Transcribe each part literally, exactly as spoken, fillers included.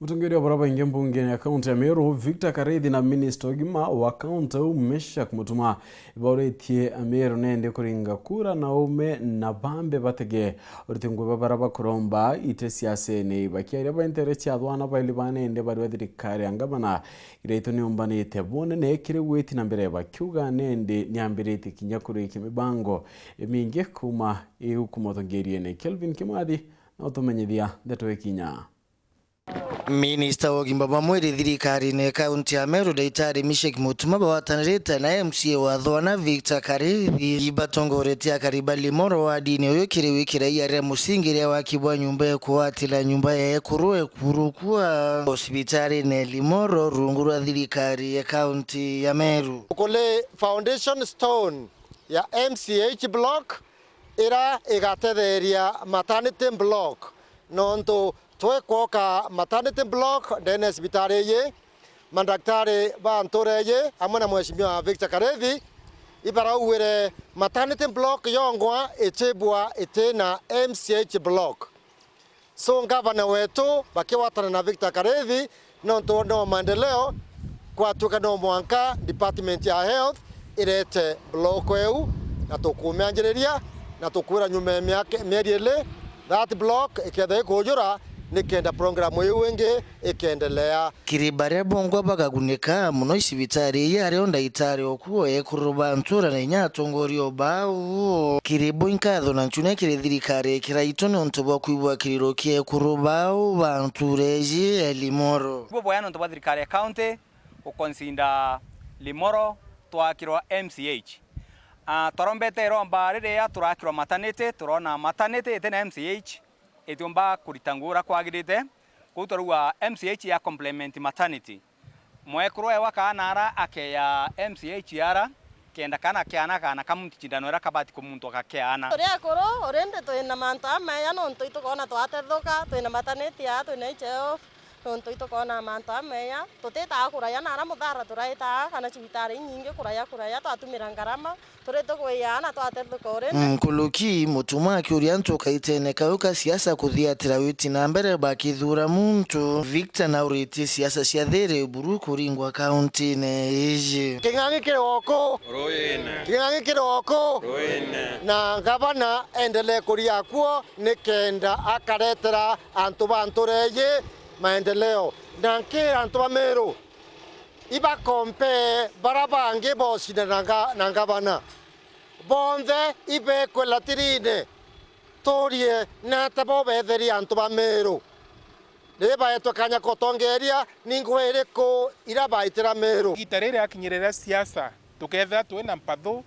Mutongeria wa baria baingi mbungene ya kaunti ya Meru, Victor Karithi, na minista ugima wa kaunti au, Meshack Mutuma, ibauritie Ameru nende kuringa kura na ume na bambe batege uriti ngugi bwa baria bakuromba ite siasene. Bakiaria ba ntere cia athwana baili ba nende bari ba thirikari ya ngavana, Kiraitu niumbanite bunene kiri gwiti na mbere, bakiuga nende niambiritie kinya kurikia mibango imingi kuuma iu kumutongeriene. Kelvin Kimathi na utumenyithia ndeto ikinya. Minista wa ugima bwa mwiri thirikarine kaunti ya Meru, Daitari Meshack Mutuma, bagwatanirite na M C A wa Thwana, Victor Karithi, ibatongoretie akari ba Limoro wadine uyu kiri wikira iria ria musingi ria waki bwa nyumba ya kuatira nyumba ya ekuru ekurukua osibitarine Limoro rungu rwa thirikari ya kaunti ya Meru. Kuli foundation stone ya M C H block ira igatetheria maternity block, nontu twikwoka maternity block ndene ya cibitari iyi, mandaktari ba ntura iyi amwe na Mheshimiwa Victor Karithi ibarauwire maternity block yongwa itibwa itina M C H block. So, ngavana wetu bakigwatana na Victor Karithi, nontu no maendeleo, kwatuika no mwanka department ya health irete block eu, na tukumianjiriria, na tukwira nyuma ya miaka, mieri ili, that block iketha ikujura, nikenda program iu ingi ikendelea. Kiri baria bongwa bagagunika muno i cibitari iji, ario ndaitari okuo, ekuru ba ntura na inya atongoria o bau. Kiri bo inkatho na nchunia kiri thirikari ya Kiraitu niuntu bwa kwibwa kiriro kia ekuru bau ba ntura iji ya Limoro. Bubwega niuntu bwa thirikari ya county guconsider Limoro twakirwa M C H. Ah, twarombete iromba riria turakirwa maternity, turona maternity itina M C H itiumba kurita ngugi uria kwagirite. Kwou twarauga M C H ya complement maternity. Mwekuru ewa kaana ara akeya M C H ara, kenda kaana keana kaana kamunti cindano iria kabati kumuntwa gakeana. Turi akuru, urindi twina mantu ameya nontu itukoona twatethuka, twina maternity aa, twina H F, nontu itukoona mantu ameya. Tutitaga kuraya na ara muthara turaitaa, kana cibitari inyingi kuraya kuraya, twatumira ngarama. Turi tugwiya na twatethuka urindi. Nkuruki, Mutuma akiuria antu kaitene kau ka siasa kuthiatira witi na mbere bakithuura muntu. Victor nauritie siasa cia thiri buru kuringwa kauntine iji. King'ang'i kiri oku. Ruine. King'ang'i kiri oku. Ruine. Na ngavana endelee kuria kuo nikenda akaretera antu ba ntura iji maendeleo. Na nkira antu ba Meru, ibakompee bara bangi bocindana na nga-, na ngavana. Bonthe ibekwe latirine. Turie nata bo betheria antu ba Meru? Riria baetwe kanya ka utongeria, ni ngugi iriku ira baitira Meru? Igita riri riakinyire ria siasa, tukethira twi na mpathu,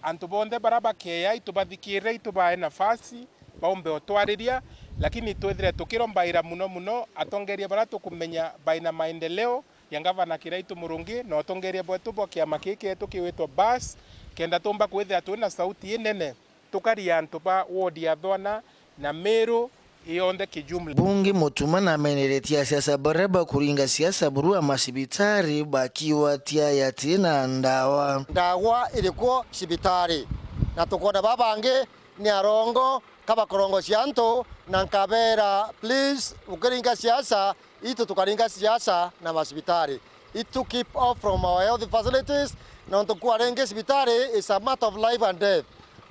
antu bonthe bara bakeya itubathikirire, itubae nafasi, baumbe utwariria, lakini twithire tukirombaira muno muno atongeria bara tukumenya baina maendeleo, ya ngavana Kiraitu Murungi na utongeria bwetu bwa kiama kii kietu kiwitwa bus, kenda tumba kwithira twi na sauti inene tukaria antu ba ward ya Thwana na Meru yonthe kijumla. Bungi Mutuma nameneretie asiasa baria bakuringa siasa buru a macibitari bakiwatia yati na ndawa. Ndawa iri kuo cibitari, na tukwona babangi ni arongo kabakorongocia antu, na nkabera, please, ukiringa siasa, itu tukaringa siasa na macibitari. Itu keep off from our health facilities, nontu kua ringi cibitari is a matter of life and death.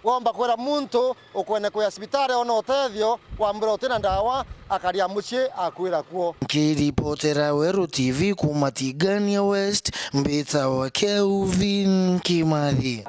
Womba kwira muntu ukwene kuya cibitari one utethio, wambira utina ndawa, akaria mucii akwira kuo. Nkiripotera Weru T V kuuma Tigania West, mbitawa Kelvin Kimathi.